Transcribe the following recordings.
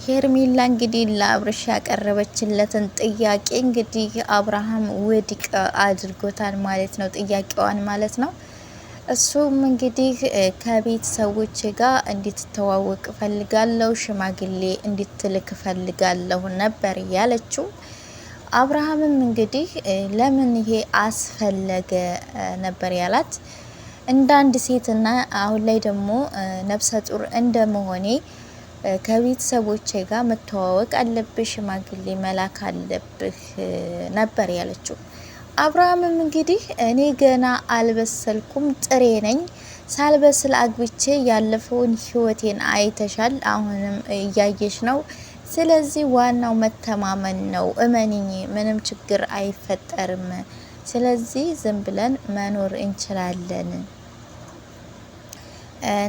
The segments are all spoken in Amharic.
ሄርሜላ እንግዲህ ለአብርሽ ያቀረበችለትን ጥያቄ እንግዲህ አብርሃም ውድቅ አድርጎታል ማለት ነው፣ ጥያቄዋን ማለት ነው። እሱም እንግዲህ ከቤተሰቦች ጋር እንድትተዋወቅ እፈልጋለሁ፣ ሽማግሌ እንድትልክ እፈልጋለሁ ነበር ያለችው። አብርሃምም እንግዲህ ለምን ይሄ አስፈለገ ነበር ያላት። እንደ አንድ ሴትና አሁን ላይ ደግሞ ነፍሰ ጡር እንደመሆኔ ከቤተሰቦቼ ጋር መተዋወቅ አለብህ፣ ሽማግሌ መላክ አለብህ ነበር ያለችው። አብርሃምም እንግዲህ እኔ ገና አልበሰልኩም፣ ጥሬ ነኝ፣ ሳልበስል አግብቼ ያለፈውን ህይወቴን አይተሻል፣ አሁንም እያየሽ ነው። ስለዚህ ዋናው መተማመን ነው፣ እመኒኝ፣ ምንም ችግር አይፈጠርም። ስለዚህ ዝም ብለን መኖር እንችላለን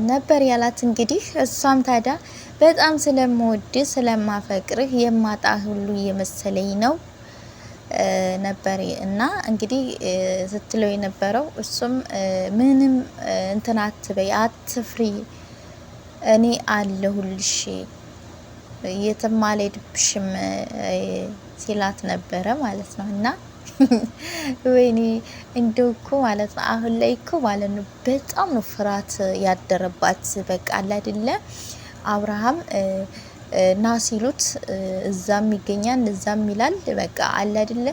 ነበር ያላት። እንግዲህ እሷም ታዲያ በጣም ስለምወድ ስለማፈቅርህ የማጣ ሁሉ እየመሰለኝ ነው ነበር እና እንግዲህ ስትለው የነበረው። እሱም ምንም እንትን አትበይ፣ አትፍሪ፣ እኔ አለሁልሽ፣ የትም አልሄድብሽም ሲላት ነበረ ማለት ነው። እና ወይኔ እንደው እኮ ማለት ነው አሁን ላይ እኮ ማለት ነው በጣም ነው ፍርሃት ያደረባት። በቃ አለ አይደለ አብርሃም ና ሲሉት እዛም ይገኛል እዛም ይላል። በቃ አለ አይደለ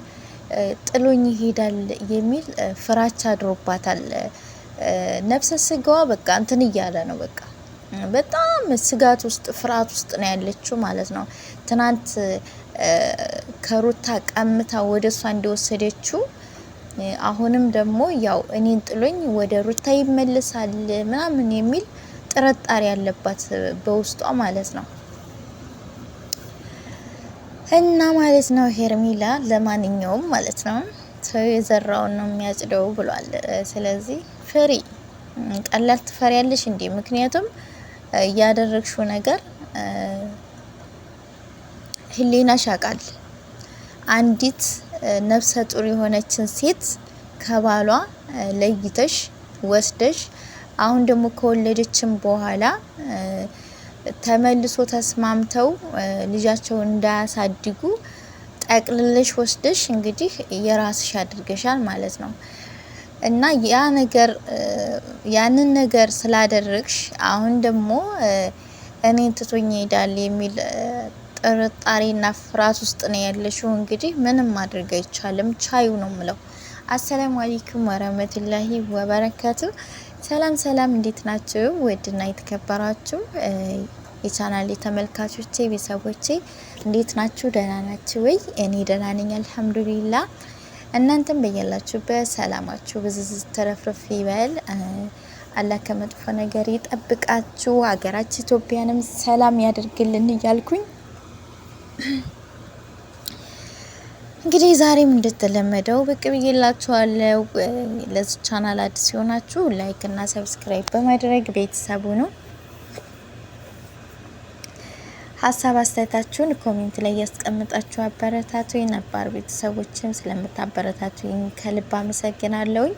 ጥሎኝ ይሄዳል የሚል ፍራቻ አድሮባታል። ነፍሰ ስጋዋ በቃ እንትን እያለ ነው። በቃ በጣም ስጋት ውስጥ ፍርሃት ውስጥ ነው ያለችው ማለት ነው። ትናንት ከሩታ ቀምታ ወደ እሷ እንደወሰደችው አሁንም ደግሞ ያው እኔን ጥሎኝ ወደ ሩታ ይመለሳል ምናምን የሚል ጥርጣሬ ያለባት በውስጧ ማለት ነው። እና ማለት ነው ሄርሜላ ለማንኛውም ማለት ነው ሰው የዘራውን ነው የሚያጭደው ብሏል። ስለዚህ ፍሪ፣ ቀላል ትፈሪያለሽ እንዴ? ምክንያቱም ያደረግሽው ነገር ህሊናሽ ያውቃል። አንዲት ነፍሰ ጡር የሆነችን ሴት ከባሏ ለይተሽ ወስደሽ አሁን ደግሞ ከወለደችም በኋላ ተመልሶ ተስማምተው ልጃቸውን እንዳያሳድጉ ጠቅልለሽ ወስደሽ እንግዲህ የራስሽ አድርገሻል ማለት ነው። እና ያ ነገር ያንን ነገር ስላደረግሽ አሁን ደግሞ እኔን ትቶኝ ይሄዳል የሚል ጥርጣሬና ፍርሃት ውስጥ ነው ያለሽው። እንግዲህ ምንም ማድረግ አይቻልም። ቻዩ ነው ምለው። አሰላሙ አለይኩም ወረህመቱላሂ ወበረካቱ። ሰላም ሰላም፣ እንዴት ናችሁ? ውድና የተከበራችሁ የቻናሌ ተመልካቾቼ ቤተሰቦቼ እንዴት ናችሁ? ደህና ናችሁ ወይ? እኔ ደህና ነኝ አልሐምዱሊላ። እናንተም በያላችሁበት ሰላማችሁ ብዝዝ ተረፍርፍ ይበል። አላህ ከመጥፎ ነገር ይጠብቃችሁ፣ ሀገራችን ኢትዮጵያንም ሰላም ያደርግልን እያልኩኝ እንግዲህ ዛሬም እንደተለመደው ብቅ ብዬላችኋለሁ። ለዚህ ቻናል አዲስ ሲሆናችሁ like እና subscribe በማድረግ ቤተሰቡ ነው። ሀሳብ አስተያየታችሁን comment ላይ እያስቀምጣችሁ አበረታቱኝ። ነባር ቤተሰቦችም ስለምታበረታቱኝ ከልብ አመሰግናለሁኝ።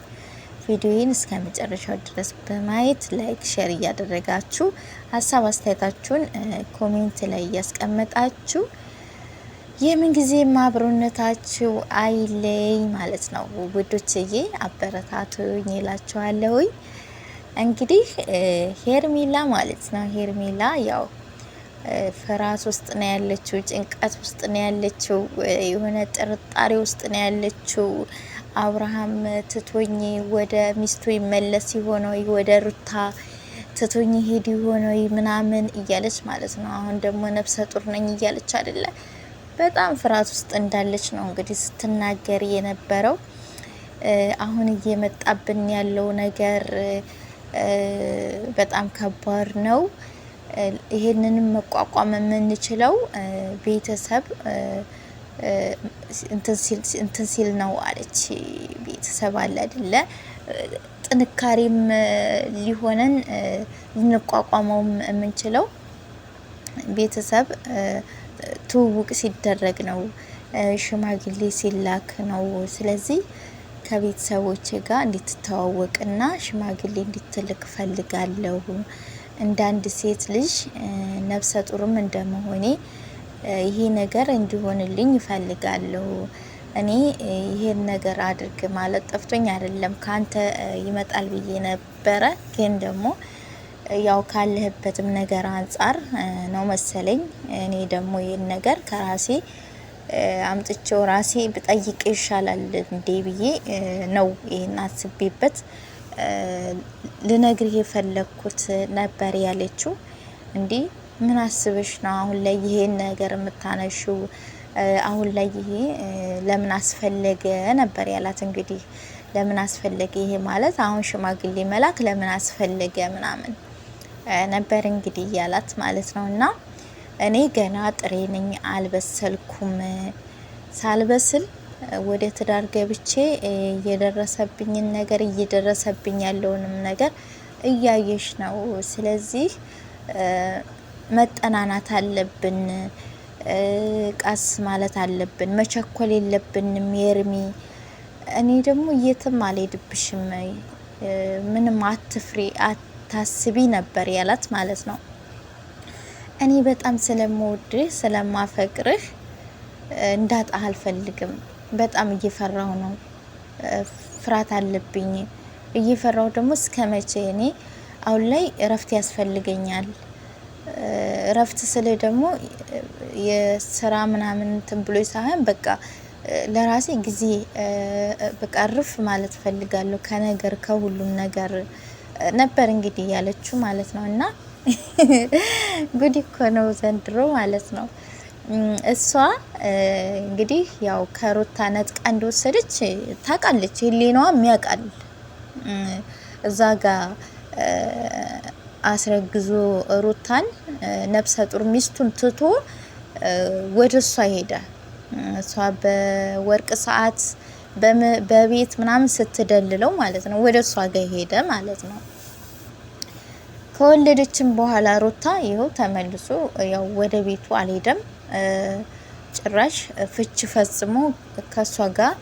ቪዲዮዬን እስከ መጨረሻው ድረስ በማየት like፣ share እያደረጋችሁ ሀሳብ አስተያየታችሁን comment ላይ እያስቀመጣችሁ የምን ጊዜ አብሮነታችሁ አይለይ ማለት ነው ውዶችዬ፣ አበረታቱኝ ይላችኋለሁኝ። እንግዲህ ሄርሜላ ማለት ነው ሄርሜላ ያው ፍርሃት ውስጥ ነው ያለችው፣ ጭንቀት ውስጥ ነው ያለችው፣ የሆነ ጥርጣሬ ውስጥ ነው ያለችው። አብርሃም ትቶኝ ወደ ሚስቱ ይመለስ ይሆን ወይ፣ ወደ ሩታ ትቶኝ ሄድ ይሆን ወይ ምናምን እያለች ማለት ነው። አሁን ደግሞ ነፍሰ ጡር ነኝ እያለች አይደለ? በጣም ፍርሃት ውስጥ እንዳለች ነው እንግዲህ ስትናገር የነበረው። አሁን እየመጣብን ያለው ነገር በጣም ከባድ ነው። ይሄንንም መቋቋም የምንችለው ቤተሰብ እንትን ሲል ነው አለች። ቤተሰብ አለ አይደለ? ጥንካሬም ሊሆነን ልንቋቋመውም የምንችለው ቤተሰብ ትውውቅ ሲደረግ ነው፣ ሽማግሌ ሲላክ ነው። ስለዚህ ከቤተሰቦች ጋር እንድትተዋወቅና ሽማግሌ እንድትልክ ፈልጋለሁ። እንደ አንድ ሴት ልጅ ነፍሰ ጡርም እንደመሆኔ ይሄ ነገር እንዲሆንልኝ እፈልጋለሁ። እኔ ይሄን ነገር አድርግ ማለት ጠፍቶኝ አይደለም፣ ካንተ ይመጣል ብዬ ነበረ። ግን ደግሞ ያው ካለህበትም ነገር አንጻር ነው መሰለኝ። እኔ ደግሞ ይሄን ነገር ከራሴ አምጥቼው ራሴ ብጠይቅ ይሻላል እንዴ ብዬ ነው ይሄን አስቤበት ልነግርህ የፈለግኩት ነበር ያለችው። እንዴ ምን አስበሽ ነው አሁን ላይ ይሄን ነገር የምታነሺው? አሁን ላይ ይሄ ለምን አስፈለገ ነበር ያላት። እንግዲህ ለምን አስፈለገ ይሄ ማለት አሁን ሽማግሌ መላክ ለምን አስፈለገ ምናምን ነበር እንግዲህ እያላት ማለት ነው። እና እኔ ገና ጥሬ ነኝ፣ አልበሰልኩም። ሳልበስል ወደ ትዳር ገብቼ የደረሰብኝን ነገር እየደረሰብኝ ያለውንም ነገር እያየሽ ነው። ስለዚህ መጠናናት አለብን፣ ቀስ ማለት አለብን፣ መቸኮል የለብንም። የርሚ እኔ ደግሞ የትም አልሄድብሽም፣ ምንም አትፍሪ፣ አታስቢ ነበር ያላት ማለት ነው። እኔ በጣም ስለምወድህ ስለማፈቅርህ እንዳጣህ አልፈልግም። በጣም እየፈራሁ ነው፣ ፍርሃት አለብኝ። እየፈራሁ ደግሞ እስከ መቼ? እኔ አሁን ላይ እረፍት ያስፈልገኛል። እረፍት ስል ደግሞ የስራ ምናምን እንትን ብሎ ሳይሆን በቃ ለራሴ ጊዜ በቃ እርፍ ማለት ፈልጋለሁ ከነገር ከሁሉም ነገር ነበር እንግዲህ ያለችው ማለት ነው። እና ጉድ እኮ ነው ዘንድሮ ማለት ነው። እሷ እንግዲህ ያው ከሩታ ነጥቃ እንደወሰደች ታውቃለች፣ ህሊናዋም ያውቃል። እዛ ጋ አስረግዞ ሩታን ነፍሰ ጡር ሚስቱን ትቶ ወደ እሷ ሄደ። እሷ በወርቅ ሰዓት በቤት ምናምን ስትደልለው ማለት ነው ወደ እሷ ጋር ሄደ ማለት ነው። ከወለደችም በኋላ ሩታ ይኸው ተመልሶ ያው ወደ ቤቱ አልሄደም። ጭራሽ ፍች ፈጽሞ ከሷ ጋር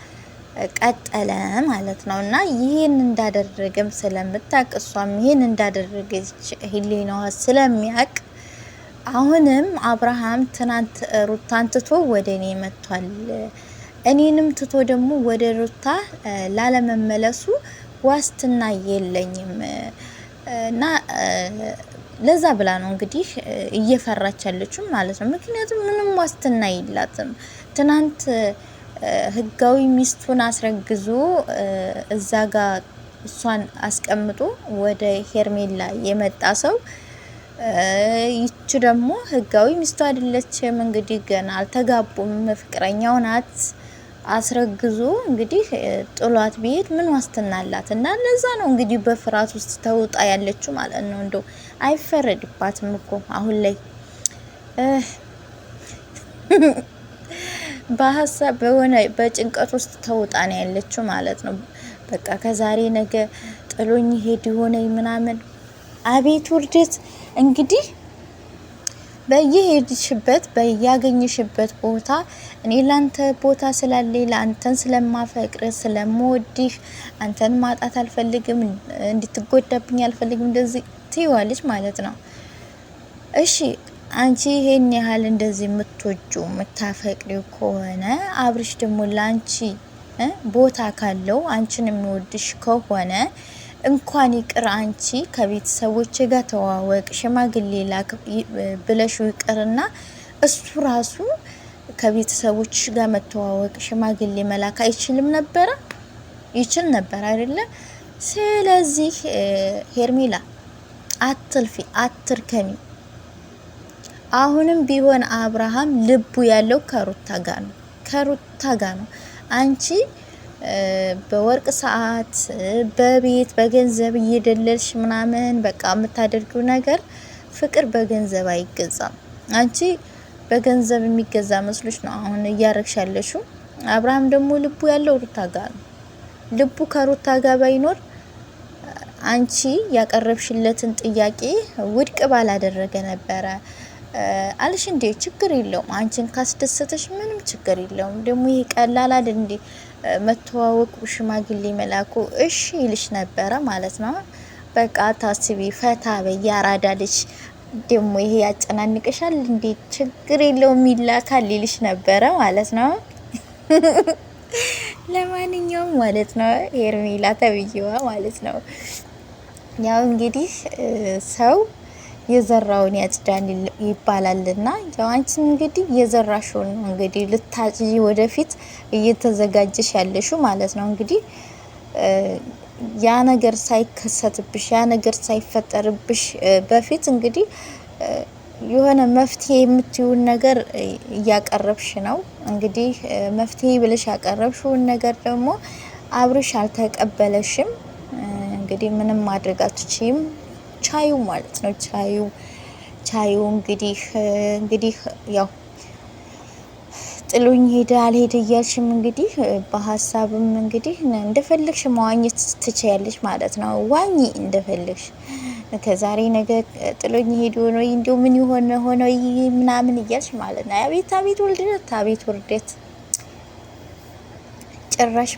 ቀጠለ ማለት ነው። እና ይህን እንዳደረገም ስለምታቅ እሷም ይህን እንዳደረገች ህሊናዋ ስለሚያቅ አሁንም አብርሃም ትናንት ሩታን ትቶ ወደ እኔ መጥቷል፣ እኔንም ትቶ ደግሞ ወደ ሩታ ላለመመለሱ ዋስትና የለኝም እና ለዛ ብላ ነው እንግዲህ እየፈራች ያለችው ማለት ነው። ምክንያቱም ምንም ዋስትና የላትም። ትናንት ህጋዊ ሚስቱን አስረግዞ እዛ ጋር እሷን አስቀምጦ ወደ ሄርሜላ የመጣ ሰው ይቺ ደግሞ ህጋዊ ሚስቱ አይደለችም። እንግዲህ ገና አልተጋቡም፣ ፍቅረኛው ናት። አስረግዞ እንግዲህ ጥሏት ቢሄድ ምን ዋስትና አላት? እና ለዛ ነው እንግዲህ በፍርሃት ውስጥ ተውጣ ያለችው ማለት ነው። እንደው አይፈረድባትም እኮ አሁን ላይ በሀሳብ በሆነ በጭንቀት ውስጥ ተውጣ ነው ያለችው ማለት ነው። በቃ ከዛሬ ነገ ጥሎኝ ሄድ የሆነ ምናምን። አቤት ውርደት! እንግዲህ በየሄድሽበት በያገኘሽበት ቦታ እኔ ላንተ ቦታ ስላለኝ ለአንተን ስለማፈቅር ስለምወድህ አንተን ማጣት አልፈልግም፣ እንድትጎዳብኝ አልፈልግም፣ እንደዚህ ትይዋለች ማለት ነው። እሺ አንቺ ይሄን ያህል እንደዚህ የምትወጂው የምታፈቅሪው ከሆነ አብርሽ ደግሞ ላንቺ ቦታ ካለው አንቺን የሚወድሽ ከሆነ እንኳን ይቅር አንቺ ከቤተሰቦች ጋር ተዋወቅ፣ ሽማግሌ ላክ ብለሽ ይቅርና እሱ ራሱ ከቤተሰቦች ጋር መተዋወቅ ሽማግሌ መላክ አይችልም ነበረ? ይችል ነበር አይደለ? ስለዚህ ሄርሜላ አትልፊ፣ አትርከሚ። አሁንም ቢሆን አብርሃም ልቡ ያለው ከሩታ ጋር ነው፣ ከሩታ ጋር ነው። አንቺ በወርቅ ሰዓት፣ በቤት በገንዘብ እየደለልሽ ምናምን በቃ የምታደርጊው ነገር ፍቅር በገንዘብ አይገዛም። አንቺ በገንዘብ የሚገዛ መስሎች ነው አሁን እያረግሽ ያለሽው። አብርሃም ደግሞ ልቡ ያለው ሩታ ጋር ነው። ልቡ ከሩታ ጋር ባይኖር አንቺ ያቀረብሽለትን ጥያቄ ውድቅ ባላደረገ ነበረ። አልሽ እንዴ? ችግር የለውም። አንቺን ካስደሰተሽ ምንም ችግር የለውም። ደግሞ ይሄ ቀላል አይደል እንዴ? መተዋወቁ ሽማግሌ መላኩ እሺ ይልሽ ነበረ ማለት ነው። በቃ ታስቢ፣ ፈታ በይ፣ ያራዳ ልጅ ደግሞ ይሄ ያጨናንቅሻል እንዴ? ችግር የለውም ይላካል ሊልሽ ነበረ ማለት ነው። ለማንኛውም ማለት ነው ሄርሜላ ተብዬዋ ማለት ነው ያው እንግዲህ ሰው የዘራውን ያጭዳል ይባላልና ያው አንቺም እንግዲህ የዘራሽውን ነው እንግዲህ ልታጭጂ ወደፊት እየተዘጋጀሽ ያለሽው ማለት ነው። እንግዲህ ያ ነገር ሳይከሰትብሽ ያ ነገር ሳይፈጠርብሽ በፊት እንግዲህ የሆነ መፍትሄ የምትይውን ነገር እያቀረብሽ ነው። እንግዲህ መፍትሄ ብለሽ ያቀረብሽውን ነገር ደግሞ አብርሽ አልተቀበለሽም። እንግዲህ ምንም ማድረግ አትችይም። ቻዩ ማለት ነው። ቻዩ ቻዩ እንግዲህ ያው ጥሎኝ ሄደ አልሄደ እያልሽም እንግዲህ በሀሳብም እንግዲህ እንደፈለግሽ መዋኘት ትችያለሽ ማለት ነው። ዋኚ እንደፈለግሽ። ከዛሬ ነገ ጥሎኝ ሄዶ ነው እንዲሁ ምን ይሆን ሆነ ምናምን እያልሽ ማለት ነው። አቤት አቤት ውርደት፣ አቤት ውርደት! ጭራሽ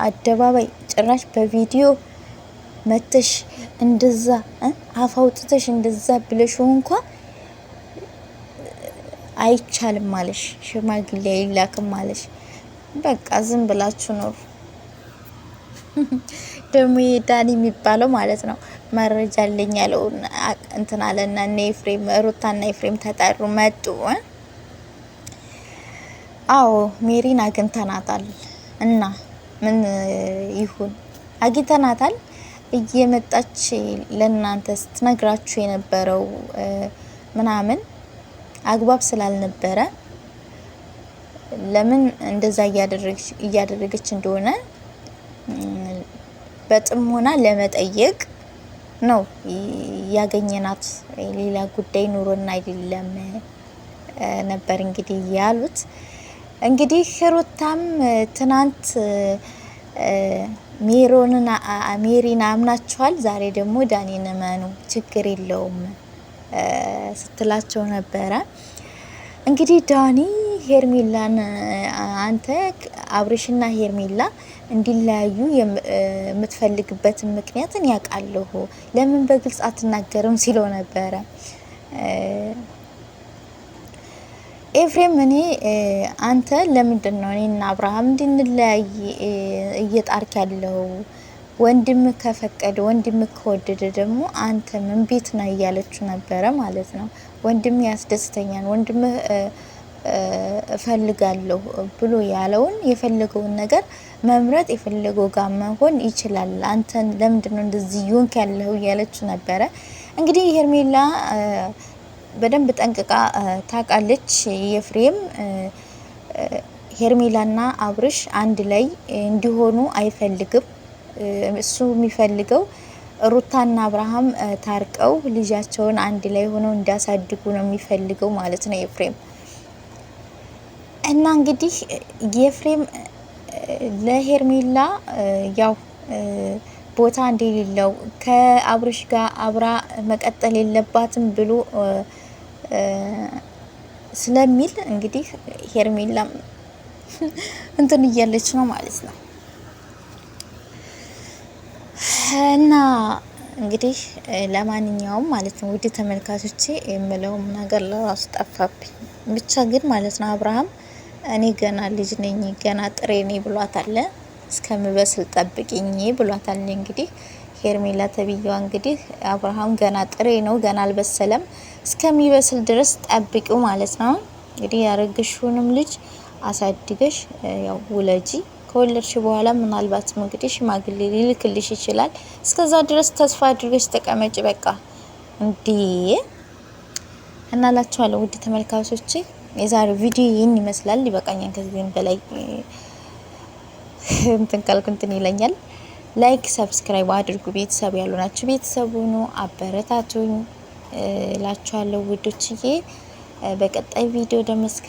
አደባባይ ጭራሽ በቪዲዮ መተሽ እንደዛ አፍ አውጥተሽ እንደዛ ብለሽው እንኳ አይቻልም ማለሽ፣ ሽማግሌ አይላክም ማለሽ። በቃ ዝም ብላችሁ ኖሩ። ደግሞ ዳኒ የሚባለው ማለት ነው መረጃ አለኝ ያለው እንትን አለና እነ ኤፍሬም ሩታና ኤፍሬም ተጠሩ መጡ። አዎ ሜሪን አግኝተናታል እና ምን ይሁን አግኝተናታል እየመጣች ለእናንተ ስትነግራችሁ የነበረው ምናምን አግባብ ስላልነበረ ለምን እንደዛ እያደረገች እንደሆነ በጥሞና ለመጠየቅ ነው ያገኘናት። ሌላ ጉዳይ ኑሮና አይደለም ነበር እንግዲህ ያሉት። እንግዲህ ሩታም ትናንት ሜሮንን ሜሪን አምናችኋል፣ ዛሬ ደግሞ ዳኒን እመኑ ችግር የለውም ስትላቸው ነበረ። እንግዲህ ዳኒ ሄርሜላን አንተ አብርሽና ሄርሜላ እንዲለያዩ የምትፈልግበትን ምክንያትን ያውቃለሁ፣ ለምን በግልጽ አትናገርም ሲለው ነበረ። ኤፍሬም እኔ አንተ ለምንድን ነው እኔና አብርሃም እንድንለያይ እየጣርክ ያለው? ወንድም ከፈቀደ ወንድም ከወደደ ደግሞ አንተ ምን ቤት ነህ እያለችው ነበረ ማለት ነው። ወንድም ያስደስተኛል፣ ወንድም እፈልጋለሁ ብሎ ያለውን የፈለገውን ነገር መምረጥ የፈለገው ጋር መሆን ይችላል። አንተን ለምንድን ነው እንደዚህ ይሆንክ ያለው እያለችው ነበረ። እንግዲህ ሄርሜላ በደንብ ጠንቅቃ ታውቃለች። የፍሬም ሄርሜላና አብርሽ አንድ ላይ እንዲሆኑ አይፈልግም። እሱ የሚፈልገው ሩታና አብርሃም ታርቀው ልጃቸውን አንድ ላይ ሆነው እንዲያሳድጉ ነው የሚፈልገው ማለት ነው ኤፍሬም። እና እንግዲህ ኤፍሬም ለሄርሜላ ያው ቦታ እንደሌለው ከአብርሽ ጋር አብራ መቀጠል የለባትም ብሎ ስለሚል እንግዲህ ሄርሜላም እንትን እያለች ነው ማለት ነው። እና እንግዲህ ለማንኛውም ማለት ነው ውድ ተመልካቾቼ የምለውም ነገር ለራሱ ጠፋብኝ። ብቻ ግን ማለት ነው አብርሃም እኔ ገና ልጅ ነኝ ገና ጥሬ ነኝ ብሏታል። እስከምበስል ጠብቂኝ ብሏታል። እንግዲህ ሄርሜላ ተብዬዋ እንግዲህ አብርሃም ገና ጥሬ ነው፣ ገና አልበሰለም፣ እስከሚበስል ድረስ ጠብቂው ማለት ነው። እንግዲህ ያረገሽውንም ልጅ አሳድገሽ ያው ውለጂ። ከወለድሽ በኋላ ምናልባትም እንግዲህ ሽማግሌ ሊልክልሽ ይችላል። እስከዛ ድረስ ተስፋ አድርገሽ ተቀመጭ። በቃ እንዴ እናላችኋለሁ ውድ ተመልካቾቼ፣ የዛሬው ቪዲዮ ይህን ይመስላል። ይበቃኛል። ከዚህም በላይ እንትን ካልኩ እንትን ይለኛል። like subscribe አድርጉ። ቤተሰብ ያሉ ናችሁ ቤተሰብ ሁኑ፣ አበረታቱኝ እላችኋለሁ ውዶችዬ። በቀጣይ ቪዲዮ ደግሞ እስከ